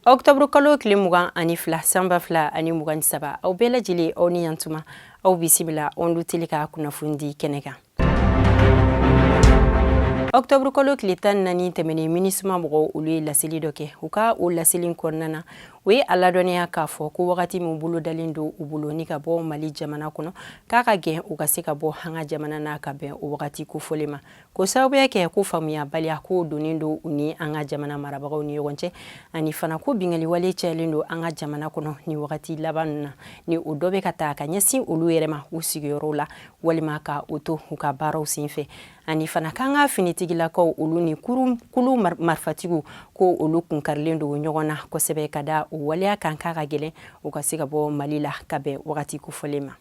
Octobre kalo tile 22 san 2023, aw bɛɛ lajɛlen, aw ni yantuma, aw bisimila Onde Télé ka kunnafoni di kɛnɛ kan. Octobre kalo tile 14 tɛmɛnen, MINUSMA mɔgɔw, olu ye laseli dɔ kɛ. U ka o laseli kɔnɔna na, u ye a ladɔnniya k'a fɔ ko wagati min bolo dalen don u bolo ni ka bɔ Mali jamana kɔnɔ, k'a ka gɛn u ka se ka bɔ an ka jamana na ka bɛn o wagati kofɔlen ma, ko sababuya kɛ ko faamuyabaliya ko donnen don u ni an ka jamana marabagaw ni ɲɔgɔn cɛ, ani fana ko binkanniwale cayalen don an ka jamana kɔnɔ ni wagati laban ninnu na, ni o dɔ bɛ ka taa ka ɲɛsin olu yɛrɛ ma u sigiyɔrɔw la walima ka o to u ka baaraw senfɛ, ani fana k'an ka finitigilakaw, olu ni kulu marifatigiw, ko olu kunkarilen don ɲɔgɔn na kosɛbɛ. Ka da o waleya kan, k'a ka gɛlɛn u ka se ka bɔ Mali la ka bɛn wagati kofɔlen ma.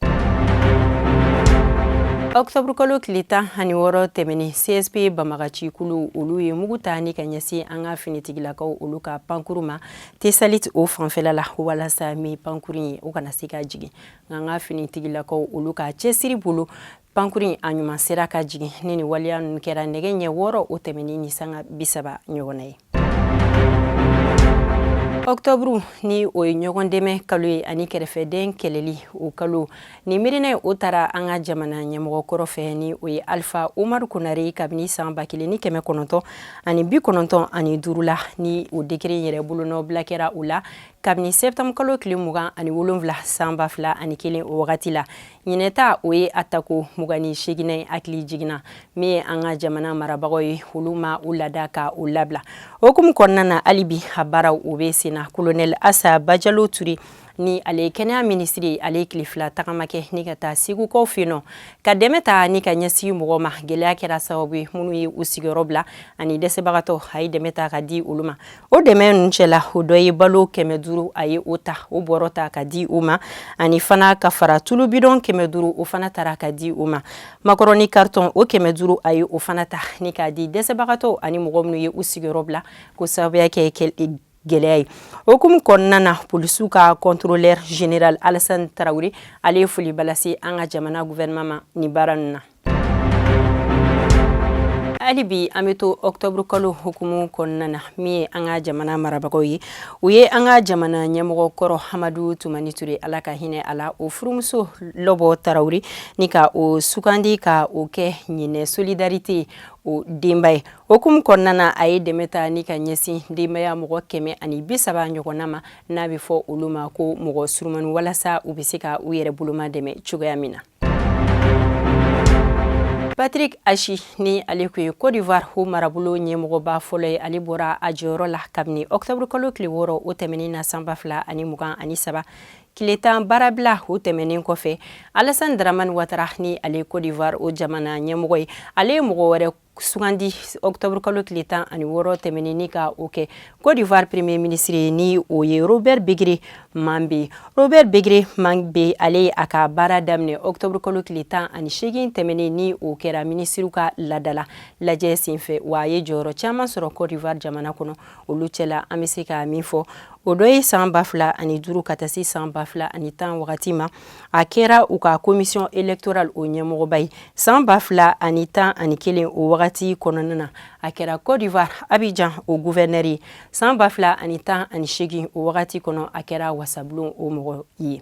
Octobre kalo tile 16 tɛmɛnen, CSP banbagaci kulu, olu ye mugu ta ni ka ɲɛsin an ka finitigilakaw, olu ka pankuru ma Tesalit o fanfɛla la, walasa min pankuru ye o kana se ka jigin. Nka an ka finitigilakaw, olu ka cɛsiri bolo, pankuru a ɲuman sera ka jigin. Ni nin waleya ninnu kɛra nɛgɛ ɲɛ 6 o tɛmɛnen ni sanga 30 ɲɔgɔnna ye. Octobre ni o ye ɲɔgɔn dɛmɛ kalo ye ani kɛrɛfɛden kɛlɛli o kalo, nin miirina o taara an ka jamana ɲɛmɔgɔ kɔrɔ fɛ, ni o ye Alpha Umaru Konare, kabini san 1995 la, ni o décret yɛrɛ bolonɔbila kɛra o la kabini septembre kalo tile 27 san 2001 o wagati la. Ɲinɛta o ye a tako 28nan. Hakili jiginna min ye an ka jamana marabagaw ye, olu ma u lada ka o labila. O hukumu kɔnɔna na, hali bi a baaraw o bɛ sen na. Colonel Asa Bajalo Ture, ni ale ye kɛnɛya minisiri, ale ye tile 2 tagama kɛ ni ka taa Segukaw fɛ yen nɔ, ka dɛmɛ ta ni ka ɲɛsin mɔgɔw ma gɛlɛya kɛra sababu ye minnu ye u sigiyɔrɔ bila ani dɛsɛbagatɔ. A ye dɛmɛ ta ka di olu ma. O dɛmɛ ninnu cɛla, o dɔ ye balo 500, a ye o ta, o bɔrɔ ta ka di u ma, ani fana ka fara tulu bidɔn 500, o fana tara ka di u ma, makɔrɔni carton o 500, a ye o fana ta ni k'a di dɛsɛbagatɔw ani mɔgɔ minnu ye u sigiyɔrɔ bila ko sababuya kɛ gɛlɛya ye. O hukumu kɔnɔna na, polisiw ka contrôleur général Alassane Traoré, ale ye foliba lase an ka jamana gouvernement ma nin baara ninnu na. Hali bi an bɛ to octobre kalo hukumu kɔnɔna na. Min ye an ka jamana marabagaw ye, u ye an ka jamana ɲɛmɔgɔ kɔrɔ Hamadu Tumani Ture, Ala ka hinɛ a la, o furumuso Lɔbɔ Tarawele, ni ka o sugandi ka o kɛ ɲinɛ solidarité o denba ye. O hukumu kɔnɔna na, a ye dɛmɛ ta ni ka ɲɛsin denbaya mɔgɔ 130 ɲɔgɔnna ma, n'a bɛ fɔ olu ma ko mɔgɔ surumani, walasa u bɛ se ka u yɛrɛ boloma dɛmɛ cogoya min na. Patrick Achi, ni ale tun ye Côte d'Ivoire o marabolo ɲɛmɔgɔba fɔlɔ ye, ale bɔra a jɔyɔrɔ la kabini octobre kalo tile 6 o tɛmɛnen na san 2023. Tile 10 baarabila o tɛmɛnen kɔfɛ, Alassane Dramane Ouattara, ni ale Côte d'Ivoire o jamana ɲɛmɔgɔ ye, ale ye mɔgɔ wɛrɛ sugandi octobre kalo tile 16 tɛmɛnen ni ka o kɛ Côte d'Ivoire premier ministre, ni o ye Robert Begré Mambe. Robert Begré Mambe, ale ye a ka baara daminɛ octobre kalo tile 18 tɛmɛnen, ni o kɛra minisiriw ka ladala lajɛ senfɛ. Wa a ye jɔyɔrɔ caman sɔrɔ Côte d'Ivoire jamana kɔnɔ. Olu cɛla, an bɛ se ka min fɔ, o dɔ ye san 2005 ka taa se san 2010 wagati ma, a kɛra u ka commission électorale o ɲɛmɔgɔba ye. San 2011 o wagati kɔnɔna na, a kɛra Côte d'Ivoire Abidjan o gouverneur ye. San 2018 o wagati kɔnɔ, a kɛra wasabulon o mɔgɔ ye.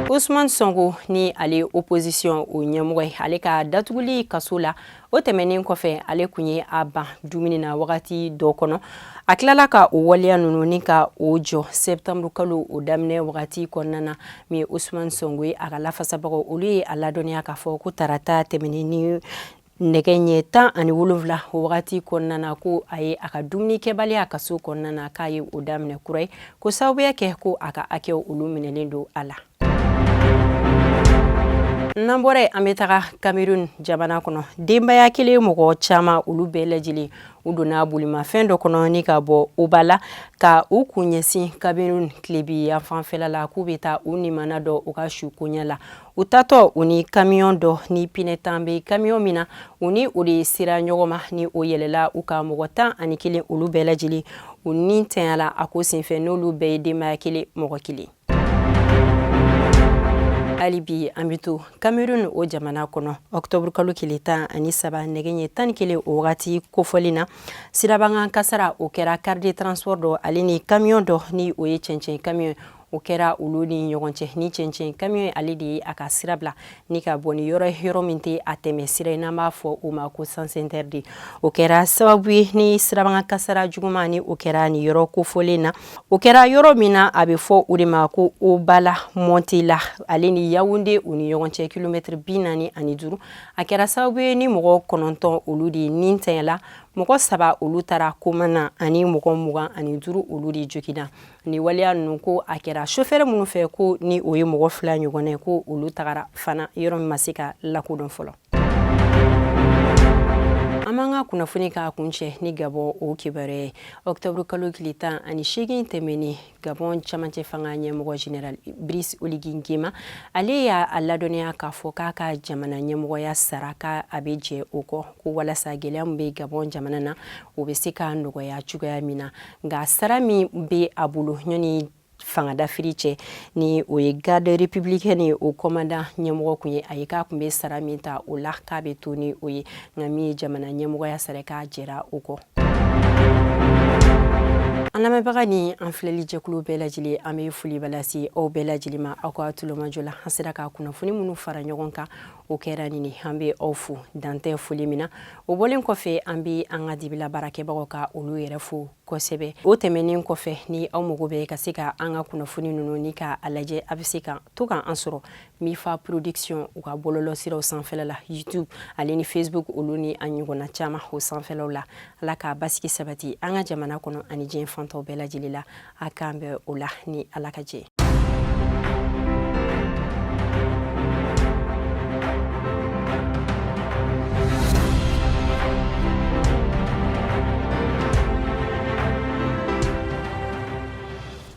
Ousmane Sonko, ni ale opposition o ɲɛmɔgɔ ye, ale ka datuguli kaso la o tɛmɛnen kɔfɛ, ale kun ye a ban dumuni na wagati dɔ kɔnɔ. A tilala ka o waleya ninnu ni ka o jɔ septembre kalo o daminɛ wagati kɔnɔna na. Min ye Ousmane Sonko ye, a ka lafasabagaw, olu ye a ladɔnniya k'a fɔ ko tarata tɛmɛnen ni nɛgɛ ɲɛ 17 o wagati kɔnɔna na, ko a ye a ka dumunikɛbaliya kaso kɔnɔna na, k'a ye o daminɛ kura ye, ko sababuya kɛ ko a ka hakɛw olu minɛlen don a la. N'an bɔra yen, an bɛ taga Cameroun jamana kɔnɔ. Denbaya kelen mɔgɔ caman, olu bɛɛ lajɛlen, u donna bolimafɛn dɔ kɔnɔ ni ka bɔ Obala ka u kun ɲɛsin Cameroun tilebi yanfanfɛla la, k'u bɛ taa u nimana dɔ u ka su koɲɛ la. U tatɔ, u ni camion dɔ ni pneu 10 bɛ camion min na, u ni o de sera ɲɔgɔn ma, ni o yɛlɛla u ka. Mɔgɔ 11, olu bɛɛ lajɛlen, u ni tɛɲala a ko senfɛ, n'olu bɛɛ ye denbaya kelen mɔgɔ kelen. Hali bi an bɛ to Cameroun o jamana kɔnɔ. Octobre kalo tile 13, nɛgɛ ɲɛ 11 o wagati kofɔlen na, sirabakan kasara o kɛra car de transport dɔ ale ni camion dɔ, ni o ye cɛncɛn camion, o kɛra olu ni ɲɔgɔn cɛ. Ni cɛncɛn camion ale de ye a ka sira bila ni ka bɔ ni yɔrɔ yɔrɔ min tɛ a tɛmɛ sira ye, n'an b'a fɔ o ma ko sens interdit. O kɛra sababu ye ni sirabakan kasara juguman ni o kɛra ni yɔrɔ kofɔlen na. O kɛra yɔrɔ min na, a bɛ fɔ o de ma ko Obala Montela ale ni Yawunde u ni ɲɔgɔn cɛ, kilomɛtiri 45. A kɛra sababu ye ni mɔgɔ 9 olu de ni tanyala, mɔgɔ 3 olu taara koma na, ani mɔgɔ 25 olu de joginna. Ni waleya ninnu ko a kɛra sofɛrɛ minnu fɛ, ko ni o ye mɔgɔ 2 ɲɔgɔn ye, ko olu tagara fana yɔrɔ min ma se ka lakodɔn fɔlɔ. An b'an ka kunnafoni k'a kuncɛ ni Gabɔn o kibaruya ye. Octobre kalo tile 18 tɛmɛnen, Gabɔn camancɛ fanga ɲɛmɔgɔ général Brice Oligui Nguema, ale y'a ladɔnniya k'a fɔ k'a ka jamana ɲɛmɔgɔya sara, k'a bɛ jɛ o kɔ, ko walasa gɛlɛya min bɛ Gabɔn jamana na, o bɛ se ka nɔgɔya cogoya min na. Nka sara min bɛ a bolo ɲɔni fanga dafiri cɛ, ni o ye garde républicaine ye, o commandant ɲɛmɔgɔ kun ye, a ye k'a kun bɛ sara min ta o la, k'a bɛ to ni o ye. Nka min ye jamana ɲɛmɔgɔya sara, k'a jɛra o kɔ. An lamɛnbaga ni an filɛli jɛkulu bɛɛ lajɛlen, an bɛ foli lase aw bɛɛ lajɛlen ma aw ka tulomajɔ la. An sera ka kunnafoni minnu fara ɲɔgɔn kan, o kɛra nin. An bɛ aw fo dantɛ foli min na. O bɔlen kɔfɛ, an bɛ an ka dibila baarakɛbagaw ka olu yɛrɛ fo kosɛbɛ. O tɛmɛnen kɔfɛ, ni aw mago bɛ ka se ka an ka kunnafoni ninnu ni ka a lajɛ, a bɛ se ka to ka an sɔrɔ Mifa Production u ka bɔlɔlɔsiraw sanfɛla la, YouTube ale ni Facebook, olu ni a ɲɔgɔnna caman o sanfɛlaw la. Ala k'a basigi sabati an ka jamana kɔnɔ ani diɲɛ fantaw bɛɛ lajɛlen la. A k'an bɛn o la ni Ala ka jɛ.